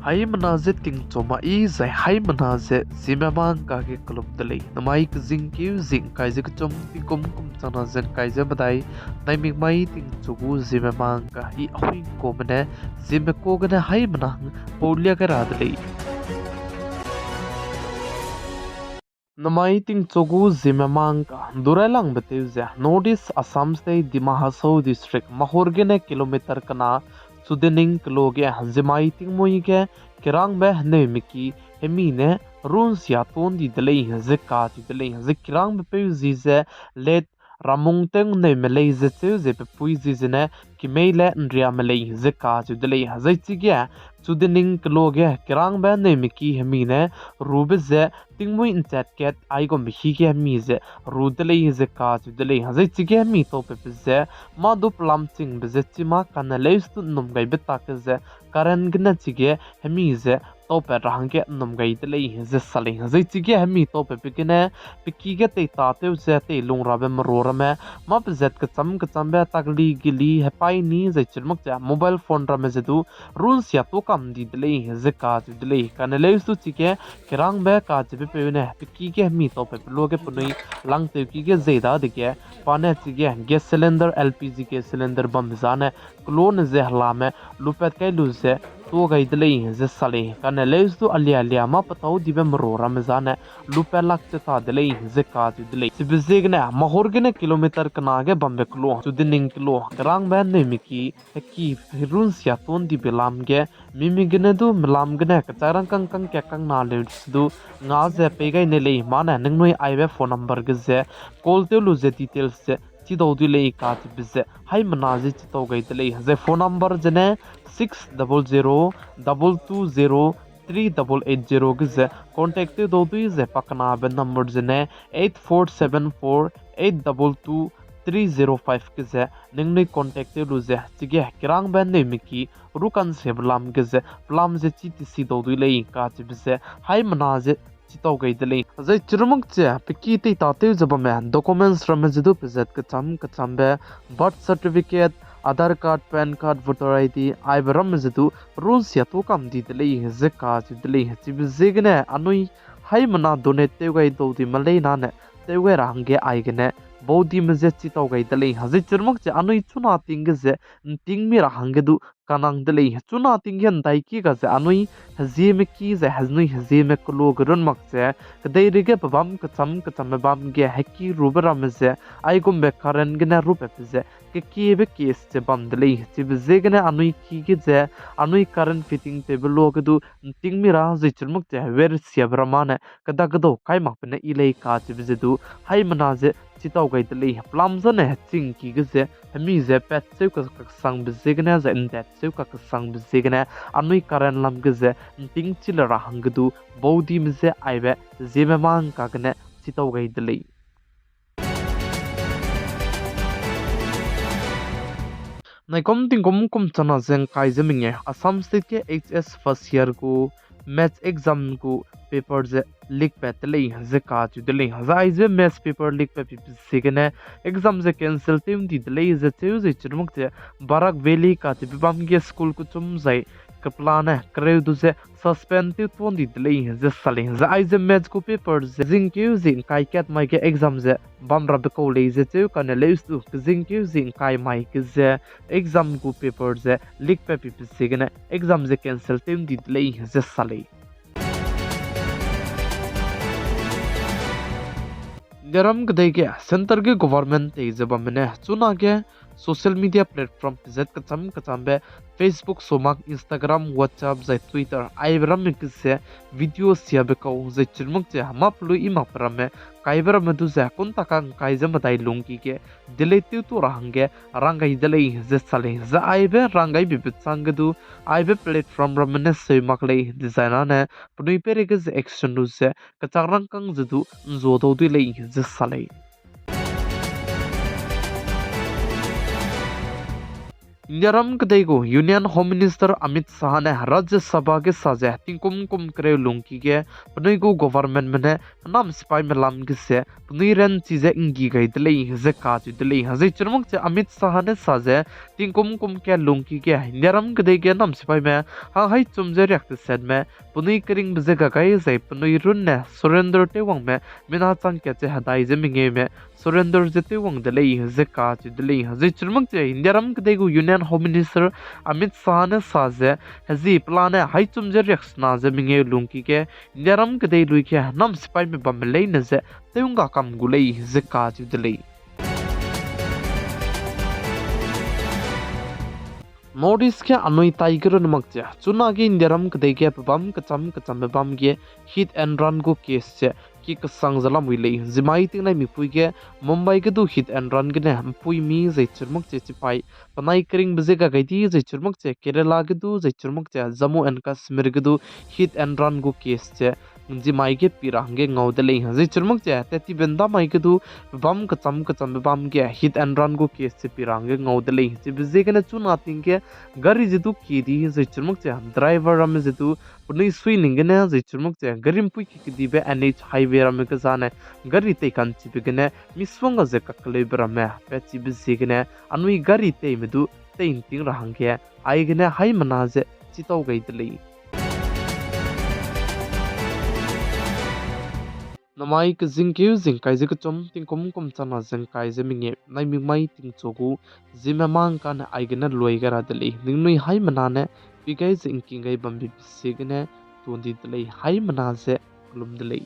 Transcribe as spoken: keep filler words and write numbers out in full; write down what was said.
Haimena ze tingchu ma i zai haimena ze Zeme mangka ge kelum de lei. Namai kezingkeu zi ngkai ze kechum tingkum kum changna ze ngkai ze medai, naimik mai tingchu gu Zeme mangka i ahuingkume ne Zeme ka gene haimena hang paulia gai ra de lei. Namai tingchu gu Zeme mangka, Durailang betew ze North East Assam State, Dima Hasao District, Mahur gene kilometer kena, Chudening kelo ge, Zemai tingmui ge, kerangbe hneumeki hemi ne runsia ton di de lei ze kacheu de lei. Zai kerangbe peu zi ze late Ramungteng Neumelei ze cheu ze pepui zi zene Kimeile Nriamelei ze kacheu de lei. Zai chige Chudening kelo ge kerangbe hneumeki hemi ne rube ze tingmui nchat kat aigumbe hige hemi ze ru de lei ze kacheu de lei. Zai chige hemi taupepe ze mâ du pelam chingbe ze chima kane leuse du nnum gaibe tak ge ze current gene chige hemi ze taupat ra hangge nnum gai de lei ze sa lei. Zai chige hemi taupepe gene pe ki ge teitatew ze teilung rabe meru ramme mâ pezat kecham kechambe takli gili hepai ni zai chirmak ze mobile phone ramme ze du runsia tu kam di de lei ze kacheu de lei. Kane leuse du chige kerangbe kacheube peu ne pe ki ge hemi taupepe luage penui langtew ki ge zei dadege pa ne chige gas cylinder, L P G gas cylinder bambe zane kelo ne ze helame lupat kai lu ze tuâ gai de lei ze sa lei. Kane leuse du alia alia mâ petâu dibe meru ramme zane lupat lak ze ta de lei ze kacheu de lei. Chibe ziegene Mahur gene kilometer kena ge bambe kelo, Chudening kelo, kerangbe hneumeki heki runsia ton dibe lam ge, mimi gene du melam gene kechai rangkâng kangkat kangna leu se du nga ze pei gai ne lei. Mane ningnui aibe phone number ge ze call tew lu ze details ze chidau dui lei kacheube ze haimena ze chitau gai de lei. Zai phone number zene six double zero double two zero three double eight zero ge ze contact tew dau dui ze pakenabe number zene eight four seven four eight double two three zero five ge ze ningnui contact tew lu ze chige kerangbe hneumeki rukansiabe lam ge ze pelam ze chi tesi dau dui lei kacheube ze haimena ze chitau gai de lei. Zai chirmak ze pe ki teitatew ze bamme documents ramme ze du pezat kecham kechambe birth certificate, Aadhaar card, PAN card, voter I D aibe ramme ze du runsia tu kam di de lei ze kacheu de lei. Chibe ziegene anui haimena donate tew gai dau di me lei nane tew gai ra hangge aigene baudime je chitau gai de lei. Zai chirmak ze anui chuna ting ge ze nting mi ra hangge du kanang de lei. Chuna ting ge ndaiki ga ze anui hezieme ki ze henui hezieme kelo ge run mak ze kedeirei ge pebam kecham kechamme bam ge heki rube ramme ze aigumbe current gene rupepe ze kekiebe case ze bam de lei. Chibe ziegene anui ki ge ze anui current fitting tewbe luage du nting mi ra zai chirmak ze weresiabe ramane kedakedau kai makbe ne i lei kacheube ze du haimena ze chitau gai de lei. Pelam zane heching ki ge ze hemi ze pat seu kakesangbe ziegene zai ndat seu kakesangbe ziegene anui current lam ge ze nting chi le ra hangge du baudime je aibe Zeme mangka gene chitau gai de lei. Naikum tingkum kum chana ze ngkai ze mengeu Assam State ge H S first year gu maths exam gu paper ze leak pat de lei ze kacheu de lei. Zai aize maths paper leak pat pipe ziegene exam ze cancel tew ndi de lei ze cheu zai chirmak ze Barak Valley kacheube bam ge school kuchum zai kepela ne kereu du ze suspend tew tuan di de lei ze sa lei. Zai aize maths gu paper ze zingkeu zi ngkai kat mai ge exam ze bam rabe kau lei ze cheu kane leuse du kezingkeu zi ngkai mai ge ze exam gu paper ze leak pat pipe ziegene exam ze cancel tew ndi de lei ze sa lei. Indiaram kedei ge centre ge government tei ze bamme ne chunage social media platform pezat kecham kechambe Facebook, sumak, Instagram, WhatsApp zai Twitter aibe ramme ge ze video siabe kau zai chirmak ze mâ pelui i makbe ramme kaibe ramme du ze kunta kangkai ze medai lungki ge delete tew tu ra hangge rang gai de lei ze sa lei. Zai aibe rang gai bibe chang ge du aibe platform ramme ne seu mak lei dezaine penui peireige ze action lu ze kechak rangkâng ze du nzua dau dui lei ze sa lei. Indiaram kedei gu Union Home Minister Amit Shah ne Rajya Sabha ge sa ze tingkum kum kereu lungki ge penui gu governmentme ne henam sipaime lam ge ze penui ranchi ze nggi gai de lei ze kacheu de lei. Zai chirumak ze Amit Shah ne sa ze tingkum kum ke lungki ge Indiaram kedei ge henam sipaime hang haichum ze riak tesetme penui keringbe ze gagai zai penui runne surrender tew wangme mina chang kat ze hedai ze mengeume surrender ze tew wang de lei ze kacheu de lei. Zai chirumak ze Indiaram kedei gu Union Home Minister Amit Shah ne sa ze, hezie pelane haichum ze riaksena ze mengeu lungki ge Indiaram kedei lui ge henam sipaime bamme leine ze tew ngga kam gu lei ze kacheu de lei. North East ge anui tai ge runne mak ze chunage Indiaram kedei ge pebam kecham kechambe bam ge hit and run gu case ze ki kesang ze lamui lei. Zimai tingnai mipui ge Mumbai ge du hit and run gene mpuimi zai chirumak ze chipai penai keringbe ze gagai di zai chirumak ze Kerala ge du zai chirumak ze Jammu and Kashmir ge du hit and run gu case ze zimai ge pi ra hangge ngau de lei. Zai chirumak ze tat tibe ndamai ge du pebam kecham kechambe bam ge hit and run gu case ze pi ra hangge ngau de lei. Chibe ziegene chuna ting ge gari ze du kie di zai chirumak ze driver ramme ze du penui sui ning gene zai chirumak ze gari mpui ki kedibe N H highway ramme ge zane gari tei kanchibe gene misongga ze kakeleube ramme pat chibe ziegene anui gari teime du tei nting ra hangge aigene haimena ze chitau gai de lei. Namai kezingkeu zingkai ze kechum tingkum kum chana zingkai ze mengeu naimik mai tingchu gu ziemme mangkane aigene luai gai ra de lei. Ningnui haimena ne pi gai ze ngking gai bambe ziegene tundi de lei, haimena ze kelum de lei.